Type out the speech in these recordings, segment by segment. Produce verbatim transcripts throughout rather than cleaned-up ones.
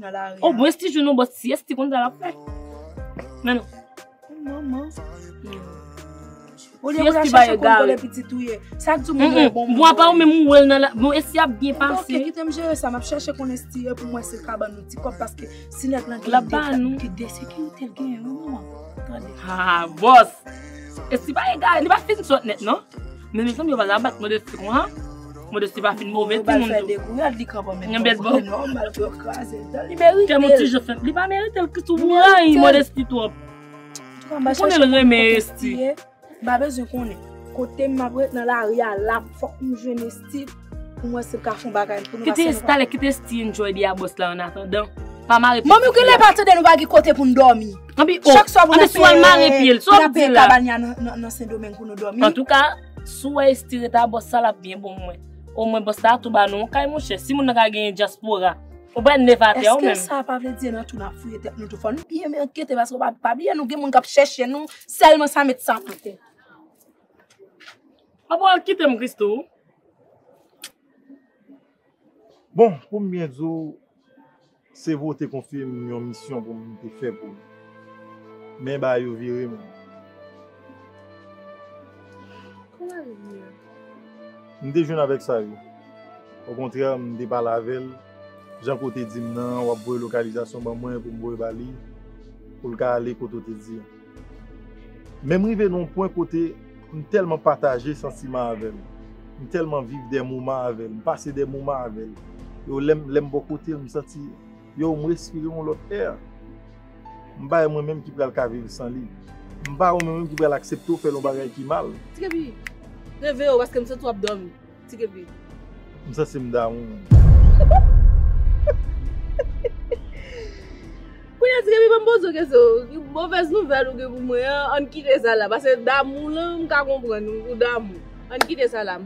Nan lari a. O bon, Esti jwenn yon bòs, si Esti konn sa l ap fè. Men non. Manman. Olye pou l al chache konn kote pitit ou ye. Sa k di moun wè bon. Bon, apa ou menm ou wè l nan la. Bon, Esti ap byen pase. Ok, kite m jere sa. M ap chache konn Esti ye pou m wè si l ka ban nou ti kòb, paske si nèg lan gen de, gen de sekirite l genyen, wi, manman. Tande. Ha, bòs. Esti pa egare, li pa fin sòt nèt, non. Men mezanmi, yo pa ta bat Modesti konsa. Modesti pa fin move timoun tou. Yo ba l fè de gouyad, li kanpe menm. Yon bèl bò. Nòmal pou yo kraze l. Li merite l. Kè mon ti jan fè. Li pa merite l, Kris ou rayi Modesti twòp. Ou konnen l renmen Esti. M pa bezwen konnen. Kote m ap ret nan lari a la, fòk m jwenn Esti pou m wè si l ka fè yon bagay pou nou. Kite Esti, talè, kite Esti enjoy de a bòs la an atandan. Pa mare pye. Manmi, ou genlè pa tande nou pa gen kote pou n dòmi. Anpi, o, chak swa pou n ap fè, swa l mare pye l, sa w ap di la. Kabann ya nan, nan, nan Sendomeng pou nou dòmi. Antouka, si w wè Esti ret a bòs sa, l ap byen bon mwen. Omwen bòs la tou ba nou yon kay, monchè. Si moun nan ka genyen dyaspora, ou pa nèv atè ou menm. Èske sa pa vle di nan tou n ap fouye tèt nou tou? Fò nou byen, byen ankete, paske pa, pa bliye nou gen moun k ap chèche nou, sèlman sa met sa atè. Apa w al kite m, Christo? Bon, pou m byen di w, Sevo te konfye m yon misyon pou m te fè pou li. Men bagay yo vire, men. Kòman yo vire? M te jwenn avèk sa yo. Okontrè, m te pale avè l. Jan ke w te di m nan, w ap voye lokalizasyon ban mwen pou m voye ba li, pou l ka ale kote w te di a. Men m rive nan yon pwen kote m tèlman pataje santiman avè l. M tèlman viv de moman avè l. M pase de moman avè l. Yo, lè m, lè m bò kote l, m santi, yo, m respire yon lòt è. M pa wè mwen menm ki pral ka viv san li. M pa wè mwen menm ki pral aksepte w fè l yon bagay ki mal. Ti Kepi, reveye w paske m santi w ap dòmi. Ti Kepi. M santi m damou. Kounye a, Ti Kepi, ban m poze w kesyon. Movèz nouvèl ou gen pou mwen an, ann kite sa la. Paske damou lan, m ka konprann ou, ou damou. Ann kite sa la.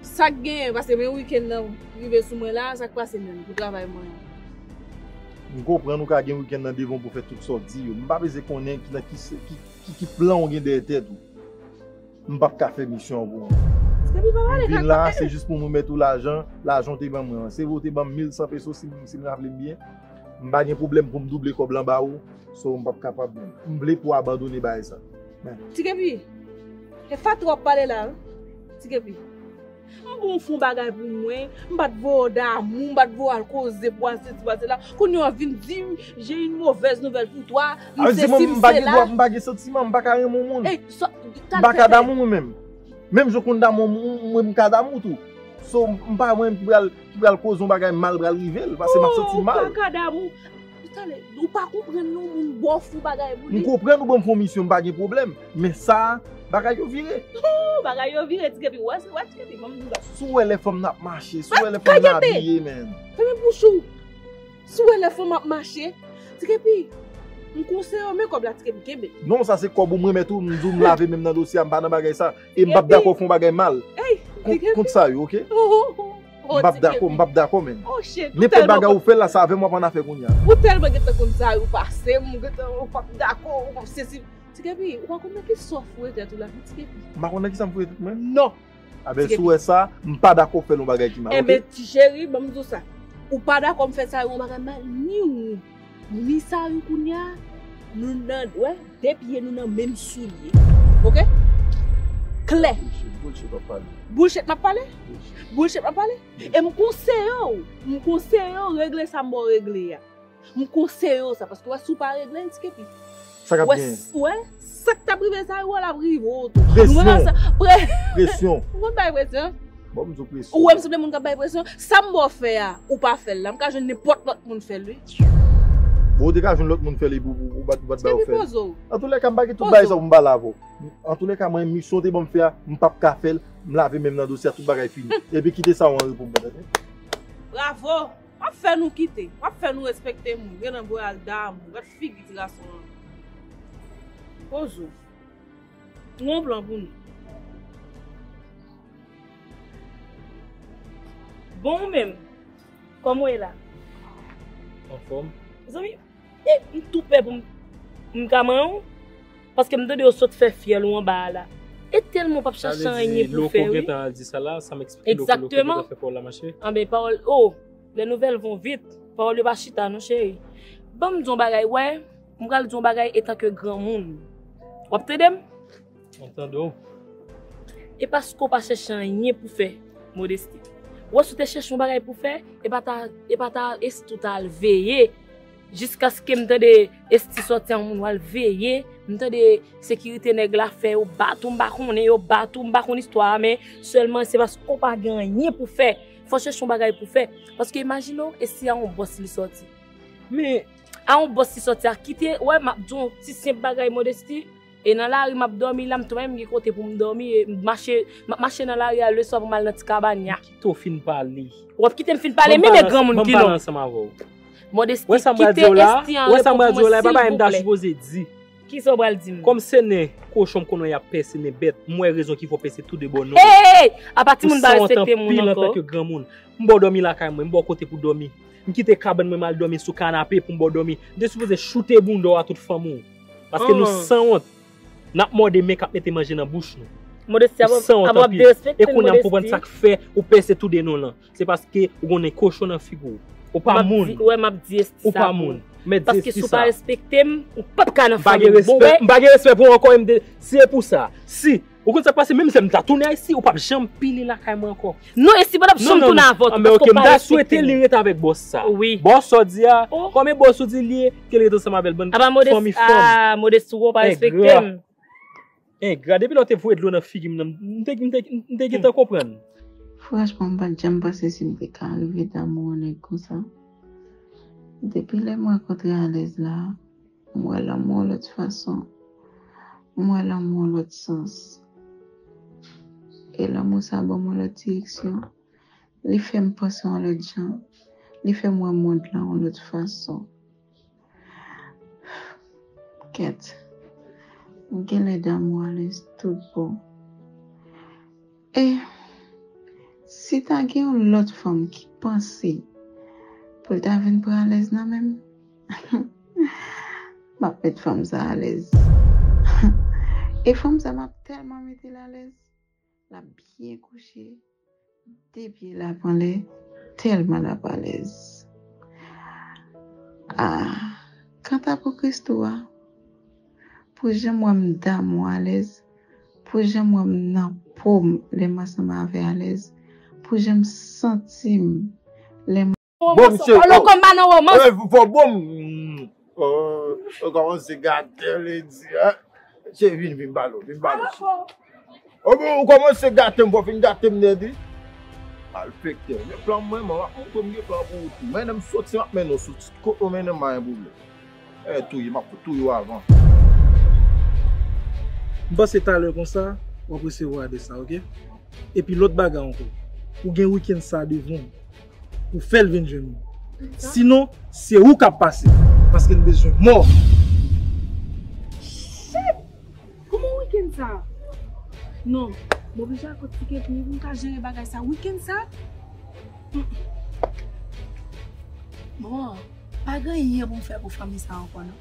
Sa k genyen, paske men wikenn nan rive sou mwen la, sa k pase menm pou travay mwen an? M konprann ou ka gen wikenn nan devan w pou fè tout sa w di yo. M pa bezwen konnen ki nan ki, ki, ki, ki plan w gen dèyè tèt ou. M p ap ka fè misyon an pou ou. Ti Kepi, pa pale kaka. M vin la, se jis pou m remèt ou lajan, lajan w te ban mwen an. Se vre w te ban m mil san peso, si m, si m raple m byen. M pa gen pwoblèm pou m double kòb lan ba ou. So, m p ap kapab menm. M vle pou w abandone bagay sa. Men. Ti Kepi, e fatra w ap pale la, wi. Ti Kepi. M bon fè yon bagay pou mwen, m pa t voye w damou, m pa t voye w al koze pou al sesi, pou al sela. Kounye a w ap vin di m, j'ai une mauvaise nouvelle pour toi, m sesi, m sela. A, di mwen, m pa gen dwa, m pa gen santiman, m pa ka renmen yon moun. Ey, sa, m pa ka damou mwen menm. Menm jan w konn damou, mwen, mwen, m ka damou tou. So, m pa mwen ki pral, ki pral koze yon bagay mal pral rive l, paske m ap santi m mal. Oh, ou pa ka damou. Talè, ou pa konprann non, moun ba w fon bagay pou li. M konprann ou ban m fon misyon, m pa gen pwoblèm. Men sa, bagay yo vire. Oh, bagay yo vire, Ti Kepi. Wè, wè, Ti Kepi, ban m di w sa. Si w wè lè fanm nan ap mache, si w wè lè fanm nan abiye, men. Fèmen bouch ou. Si w wè lè fanm ap mache, Ti Kepi, m konseye w, men kòb la, Ti Kepi, kenbe. Non, sa se kòb ou m remèt ou, m di w m lave men m nan dosye a, m pa nan bagay sa. E m p ap dakò fè yon bagay mal. Ey, Ti Kepi. Kont sa yo, oke? Oh, oh, oh. M p ap dakò, m p ap dakò, men. Oh, shit. Nenpòt bagay ou fè la, sa avè m w ap an afè kounye a. Ou tèlman gentan konn sa yo pase, m gentan, ou p ap dakò, ou p ap sesi. Ti Kepi, ou pa konn nan ki sa w foure tèt ou la, Ti Kepi. M pa konn nan ki sa m foure tèt mwen? Non. A ben, si w wè sa, m pa dakò fè l yon bagay ki mal, oke? Enben, ti cheri, ban m di w sa. Ou pa dakò m fè sa yo yon bagay mal, ni ou. Ni sa yo kounye a, nou nan, wè, de pye nou nan menm soulye. Oke? Klè. Bullshit, bullshit w ap pale. Bullshit m ap pale? Bullshit. Bullshit m ap pale? E m konseye w, m konseye w regle sa m ba w regle a. M konseye w sa, paske w wè si w pa regle l, Ti Kepi. Sa k ap genyen? Wè, sa k t ap rive sa, wè l ap rive w tou. Presyon. Presyon. Ou konn bay presyon? Bon, m di w presyon. Ou wè m sanble moun k ap bay presyon? Sa m ba w fè a, ou pa fè l la. M ka jwenn nenpòt lòt moun fè l, wi. Bon, ou te ka jwenn lòt moun fè l epi w, w, w pa t, w pa t bay w fè l. Poze w. Antoulèka, m pa gen tout bagay sa pou m pale avè w. Antoulèka, mwen, misyon w te ban m fè a, m p ap ka fè l. M lave men m nan dosye a, tout bagay fini. Epi kite sa w an repo m, tande? Bravo! W ap fè nou kite. W ap fè nou respekte moun. Gen nan bwè al damou. Gad figi ti gason an. Poze w. M gen yon plan pou nou. Bon, ou menm, kòman w ye la? Anfòm. Zanmi, e, m tou pè pou m, m ka manyen w, paske m tande yo sot fè fyèl ou anba a la. E tèlman w p ap chache anyen pou w fè, wi. Sa vle di, lè w gentan al di sa la, sa m eksplike lè w gentan fè pawòl la mache. Egzakteman. Anben, pawòl, oh, les nouvelles vont vite. Pawòl yo pa chita non, cheri. Ban m di w yon bagay, wè, m pral di w yon bagay etanke granmoun. W ap tande m? Mwen tande w. E paske w pa chèche anyen pou fè, Modesti. Wè, si w te chèche yon bagay pou fè, e pa ta, e pa ta Estou ta al veye. Jiskaske m tande Esti sòti a yon moun w al veye, m tande sekirite nèg la fè yo bat ou, m pa konnen yo bat ou, m pa konn istwa a, men sèlman se paske w pa gen anyen pou fè. Fò w chèche yon bagay pou fè. Paske imajine w, Esti a yon bòs li sòti. Men a yon bòs li sòti a, kite, wè, m ap di w ti senp bagay, Modesti. E nan lari m ap dòmi la, m tou menm gen kote pou m dòmi, e m mache, m ap mache nan lari a leswa pou m al nan ti kabann ya. Kite w fin pale. W ap kite m fin pale, men men granmoun ki non. Ansanm avè w. Modesti, kite Esti an repo pou mwen, silvouplè. Wè sa m pral di w la, e pa bagay m ta sipoze di. Kisa w pral di m? Kòm se nen kochon m konnen y ap pèse, nen bèt, m wè rezon ki fè w pèse tou de bò non. Hey, hey, hey! Apa timoun pa respekte moun ankò? M sanwont anpil antanke granmoun. M ba w dòmi lakay mwen, m ba w kote pou dòmi. M kite kabann mwen, m al dòmi sou kanape pou m ba w dòmi. M te sipoze choute bounda w a tout fanmi w. Paske nou sanwont. N ap mòde men k ap mete manje nan bouch nou. Modesti, ap ap ap derespekte m, Modesti. E kounye a m konprann sa k fè ou pèse tou de non lan. Se paske ou konnen kochon nan figi w. Ou pa moun. Wè, m ap di Esti sa pou ou. Ou pa moun. Mèt di Esti sa. Paske si w pa respekte m, ou p ap ka nan fanmi m. M pa gen respè pou ou ankò, e m de, si e pou sa. Si, ou konn sa k pase, menm si m ta tounen Ayiti, ou p ap janm pile lakay mwen ankò. Non, Esti pa t ap janm tounen avè w tou, paske w pa respekte m. Ah, men oke, m ta swete li rete avèk bòs sa. Wi. Bòs sa w di a, kòm e bòs ou di li ye, ke li rete ansanm avè l, bann fanmi fanm. Apa Modesti, ah, Modesti, ou pa respekte m. Engra, depi lè w te voye dlo nan figi m nan, m te, m te, m te gentan konprann. Franchman, m pa t janm panse si m te ka rive damou yon nèg konsa. Depi lè m rankontre Alèz la, m wè lanmou yon lòt fason. M wè lanmou yon lòt sans. E lanmou sa ban m yon lòt direksyon. Li fè m panse yon lòt jan. Li fè m wè mond lan yon lòt fason. Kèt. M genlè damou Alèz tout bon. E si ta gen yon lòt fanm ki panse pou l ta vin pran Alèz nan men m, m ap met fanm sa alèz. E fanm sa m ap tèlman mete l alèz. L ap byen kouche, de pye l ap anlè, tèlman l ap alèz. Ah, kanta pou Christoo a, pou jan m wè m damou alèz, pou jan m wè m nan po m lè m ansanm avè alèz, pou jan m santi m lè m Bon, misye, alo, kòm pa nan womans. Fò bon. Oh, ou kòmanse gate, Lady, hein? Che, vin, vin, balo, vin, balo. Oh, bon, ou kòmanse gate m, fò fin gate m nèt, wi. Malfektè. Gen plan mwen, mwen, m ap montre w m gen plan pou ou tou. Men, lè m soti, m ap mennen w soti. Kot ou mennen m, pa gen pwoblèm. Eh, touye, m ap touye w avan. M panse talè konsa, w ap resevwa de sa, oke? Epi lòt bagay ankò, ou gen wikenn sa devan w pou fè l vin jwenn ou. Sinon, se ou k ap pase, paske n bezwen mò. Shit! Kòman wikenn sa? Non, m oblije al kot ti Kepni pou m ka jere bagay sa. Wikenn sa? Mm. Bon, pa gen anyen pou m fè pou fanmi sa ankò, non.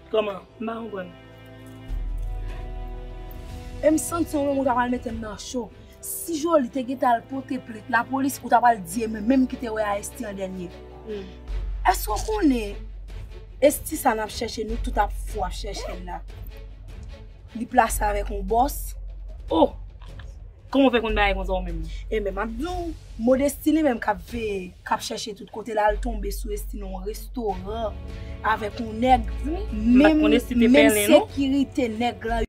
Kòman? M pa konprann. E m santi yon moun ta pral mete m nan cho. Si Joly te gentan al pote plent lapolis, ou ta pral di e mwen menm ki te wè a Esthie an dènye. Hmm. Èske w konnen Esthie sa n ap chèche, nou tout ap fou ap chèche l la? Li plase avèk yon bòs. Oh! Kòman w fè konn bagay konsa ou menm? E men m ap di w, Modesty li menm k ap veye, k ap chèche tout kote l, al tonbe sou Esthie nan yon restoran avèk yon nèg, menm, menm sekirite nèg la.